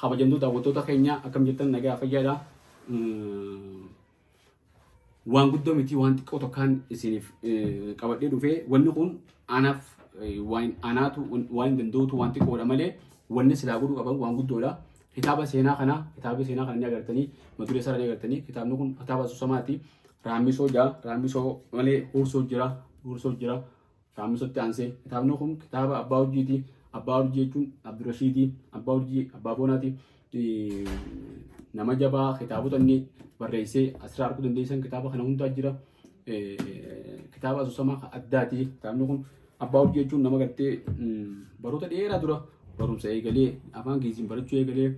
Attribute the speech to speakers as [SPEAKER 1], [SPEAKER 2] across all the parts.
[SPEAKER 1] Kabajamtoota daawwattoota keenya, akkam jirtan? Nagaa fayyaadha. Waan guddoo miti, waan xiqqoo tokkaan isiniif qabadhee dhufee. Wanni kun anaaf waan anaatu waan hin danda'utu waan xiqqoodha malee wanni silaa godhuu qaban waan guddoodha. Kitaaba seenaa kana, kitaaba seenaa kana ni agartanii, mata duree isaa ni agartanii. Kitaabni kun kitaaba asoosamaati. Raammisoo jaa, raammisoo malee huursoo jira, huursoo jira. Raammisootti aansee kitaabni kun kitaaba abbaa urjiiti. Abbaa urjii jechuun Abdurashiidi, abbaa urjii abbaa boonaati. Nama jabaa kitaabota inni barreessee asirraa arguu dandeessan kitaaba kana hundaa jira. Kitaaba asoosamaa addaati. Kitaabni kun abbaa urjii jechuun nama gartee baroota dheeraa dura barumsa eegalee, afaan Giiziin barachuu eegalee,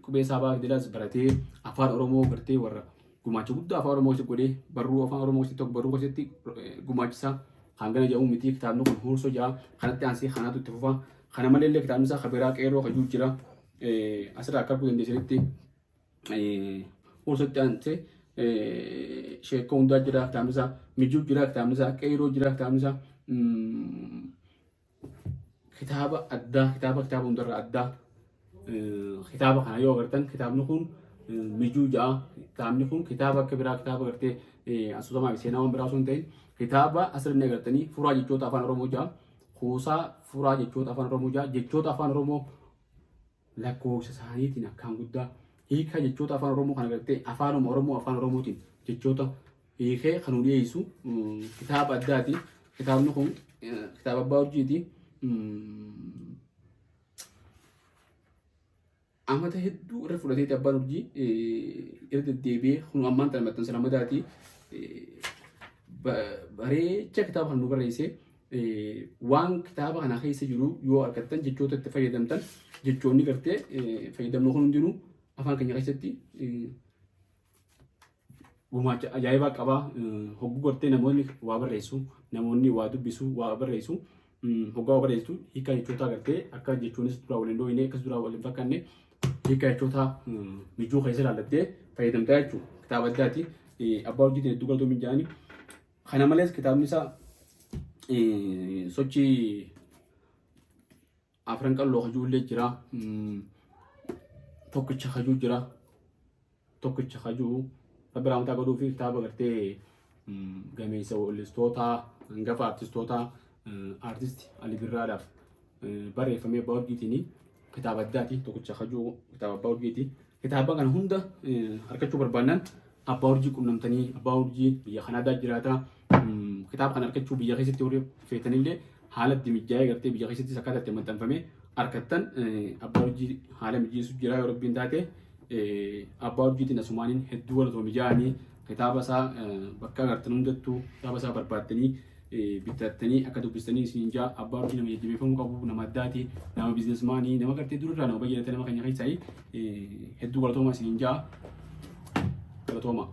[SPEAKER 1] qubee saabaa fidelaas baratee, afaan Oromoo gartee warra gumaacha guddaa afaan Oromoo keessatti godhee, barruu afaan Oromoo keessatti tokko barruu keessatti gumaachisaa hangana jedhamu miti. Kitaabni kun huursoo ja'a, kanatti aansee kanaatu itti fufa. Kana malee illee kitaabni isaa kabiraa qeerroo kajuu jira. Asirraa akka arguu dandeessanitti huursootti aansee sheekoo hundaa jira, kitaabni isaa mijuu jira, kitaabni isaa qeerroo jira, kitaabni isaa kitaaba addaa, kitaaba hundarraa addaa. Kitaaba kana yoo agartan, kitaabni kun mijuu ja'a. Kitaabni kun kitaaba akka biraa kitaaba gartee asoosamaa fi seenaa waan biraa osoo hin ta'in, kitaaba asirra agartanii furaa jechoota afaan Oromoo ja'a. Kuusaa furaa jechoota afaan Oromoo ja'a. Jechoota afaan Oromoo lakkoofsa isaaniitiin akkaan guddaa, hiika jechoota afaan Oromoo kana gartee afaanuma Oromoo afaan Oromootiin jechoota hiikee kan nu dhiyeessu kitaaba addaati. Kitaabni kun kitaaba abbaa urjiiti. Amata hedduu irra fudhateeti abbaan urjii irra deddeebi'ee kun ammaan tana maxxansa lamadaati. Bareecha kitaaba kana nu barreesse. Waan kitaaba kana keessa jiru yoo argattan, jechoota itti fayyadamtan, jechoonni gartee fayyadamnu kun hundinuu afaan keenya keessatti gumaacha ajaa'ibaa qaba. Hogguu gartee namoonni waa barreessu, namoonni waa dubbisu, waa barreessu, hoggaa waa barreessu hiika jechootaa gartee akka jechoonis duraa waliin dhooyine, akkas duraa waliin fakkaanne, hiika jechootaa mijuu keessa ilaallattee fayyadamtaa jechuudha. Kitaaba addaati. Abbaa hojiitiin hedduu galatoomi jedhani. Kana malees kitaabni isaa sochii afran qalloo kajuullee jira. Tokkicha kajuu jira. Tokkicha kajuu rabbi raamtaa godhuu fi kitaaba gartee gameessa weellistoota, hangafa artistoota, artisti Ali Birraadhaaf barreeffamee abbaa urjiitiin, kitaaba addaati. Tokkicha kajuu kitaaba abbaa urjiiti. Kitaaba kana hunda argachuu barbaannan abbaa urjii qunnamtanii, abbaa urjii biyya Kanaadaa jiraata. Kitaaba kana argachuu biyya keessatti warri feetanillee haala itti mijaa'ee gartee biyya keessattis akkaataa itti maxxanfamee argattan abbaa urjii haala mijeessu jira yoo rabbiin taate. Abbaa urjiitiin asumaaniin hedduu galatoomi ja'anii, kitaaba isaa bakka agartan hundattuu kitaaba isaa barbaaddanii bitattanii akka dubbistanii isiniin ja'a. Abbaa urjii nama jajjabeeffamuu qabu, nama addaati, nama bizinesmaanii, nama gartee durirraa nama bayyadate nama keenya keessaa. Hedduu galatooma isiniin ja'a, galatooma.